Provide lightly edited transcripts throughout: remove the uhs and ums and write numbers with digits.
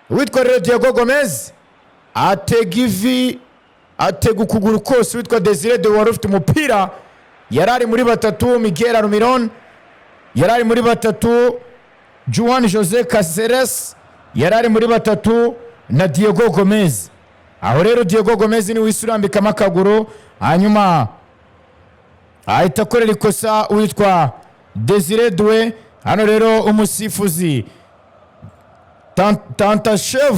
Uwitwa rero Diego Gomez atega ivi, atega ukuguru kose. Witwa Desire Doué wari ufite umupira yari ari muri batatu, Miguel Almiron yari ari muri batatu, Juan Jose Caceres yari ari muri batatu na Diego Gomez. Aho rero Diego Gomez niwe wise urambikamo akaguru, hanyuma ahita akorera ikosa uwitwa Desire Doué. Hano rero umusifuzi Tantashev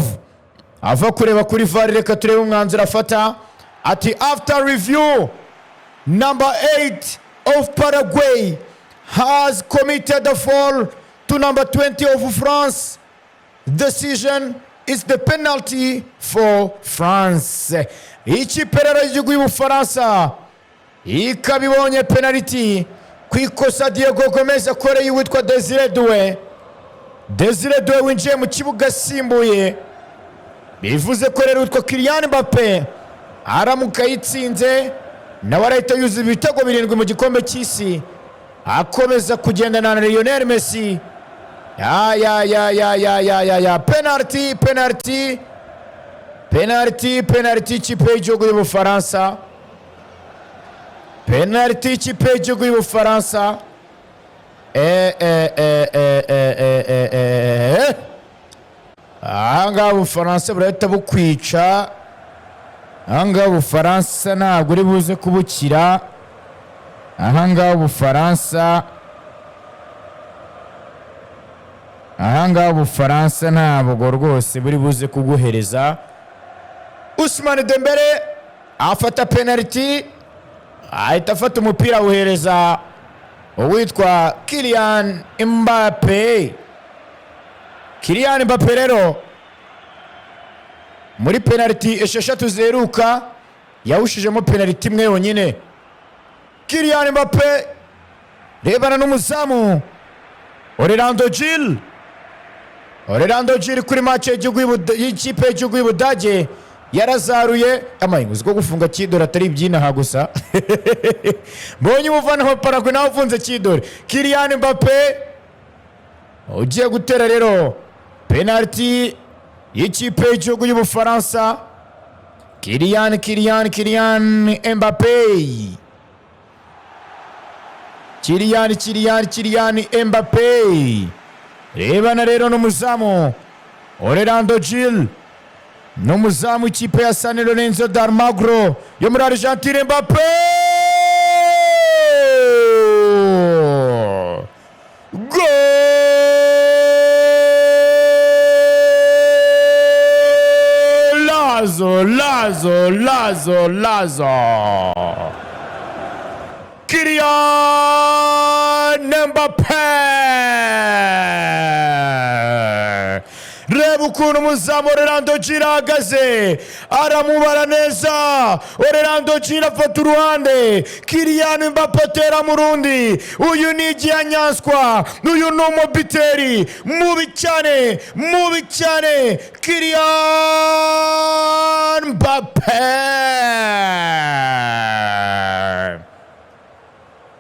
ava kureba kuri VAR. Reka turebe umwanzuro afata. Ati: "After review, number 8 of Paraguay has committed a foul to number 20 of France. Decision is the penalty for France." Ikipe rero y'igihugu y'Ubufaransa ikaba ibonye penaliti ku ikosa Diego Gomez akoreye uwitwa Desire Doué. Desire Doué winjiye mu kibuga asimbuye. Bivuze ko rero witwa Kylian Mbappe aramuka ayitsinze, nawe arahita yuzuza ibitego 7 mu gikombe cy'isi, akomeza kugendana na Lionel Messi. Ya ya ya ya ya ya ya ya, penalty, penalty, penalty, penalty, ikipe y'igihugu y'Ubufaransa! Penalty, ikipe y'igihugu y'Ubufaransa! E e e e e e e e, ahangaha Ubufaransa burahita bukwica. Ahangaha Ubufaransa ntabwo uri buze kubukira. Ahangaha Ubufaransa ntabwo rwose buri buze kuguhereza. Ousmane Dembele afata penaliti, ahita afata umupira awuhereza uwitwa Kylian Mbappe. Kylian Mbappe rero muri penaliti 6 ziheruka yawushijemo penaliti imwe yonyine. Kylian Mbappe rebana n'umuzamu Orlando Gil. Orlando Gil kuri match y'ikipe y'igihugu y'Ubudage yarazaruye amahinguzi ko gufunga kidore atari ibyinaha gusa. Mbonye umufana wa Paraguay nawe ufunze kidore. Kylian Mbappe ugiye gutera rero penaliti y'ikipe y'igihugu y'Ubufaransa. Kylian, Kylian, Kylian Mbappe, Kylian, Kylian, Kylian Mbappe rebana rero n'umuzamu Orlando Gil, n'umuzamu w'ikipe ya San Lorenzo de Almagro yo muri Argentine. Mbappe! Golazo, lazo, lazo, lazo! Kylian Mbappe! Reba ukuntu umuzamu Orlando Gil ahagaze, aramubara neza. Orlando Gil afata uruhande, Kylian Mbappe atera mu rundi. Uyu ni igihanyanswa, uyu ni umubiteri mubi cyane, mubi cyane, Kylian Mbappe!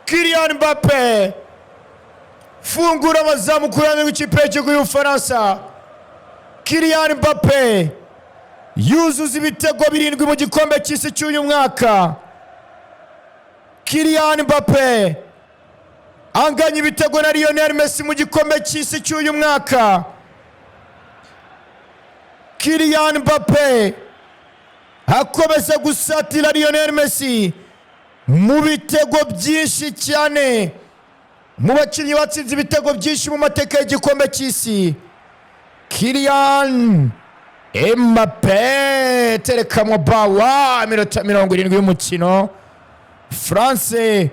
Kylian Mbappe fungura amazamu ku ruhande rw'ikipe y'igihugu y'Ubufaransa. Kylian Mbappe yuzuza ibitego 7 mu gikombe cy'isi cy'uyu mwaka. Kylian Mbappe anganya ibitego na Lionel Messi mu gikombe cy'isi cy'uyu mwaka. Kylian Mbappe akomeza gusatira Lionel Messi mu bitego byinshi cyane, mu bakinnyi batsinze ibitego byinshi mu mateka y'igikombe cy'isi. Kylian Mbappe terekamo bawa. Iminota 70 y'umukino, France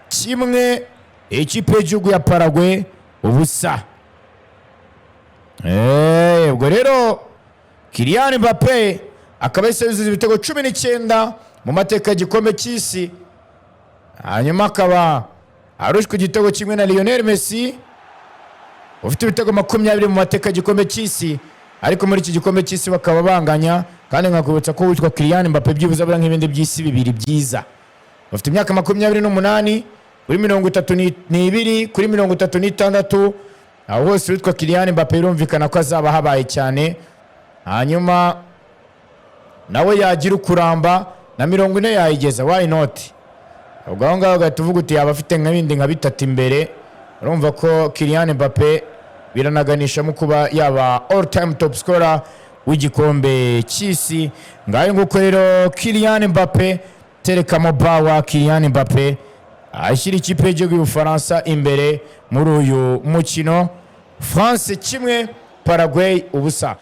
1, ikipe y'igihugu ya Paraguay 0. Ubwo rero Kylian Mbappe akaba yahise yuzuza ibitego 19 mu mateka y'igikombe cy'isi, hanyuma akaba arushwa igitego 1 na Lionel Messi ufite ibitego 20 mu mateka y'igikombe cy'isi. Ariko muri iki gikombe cy'isi bakaba banganya. Kandi nkakwibutsa ko witwa Kylian Mbappe byibuze abura nk'ibindi by'isi 2 byiza. Bafite imyaka 28 kuri 32 kuri 36. Aho hose witwa Kylian Mbappe birumvikana ko azaba habaye cyane. Hanyuma nawe yagira ukuramba na 40 yayigeza, why not? Ubwo aho ngaho ugahita uvuga uti yaba afite nka bindi nka bitatu imbere. Urumva ko Kylian Mbappe biranaganishamo kuba yaba all time top scorer w'igikombe cy'isi. Ngayo nguko rero, Kylian Mbappe terekamo bawa. Kylian Mbappe ashyira ikipe y'igihugu y'Ubufaransa imbere muri uyu mukino, France 1, Paraguay 0.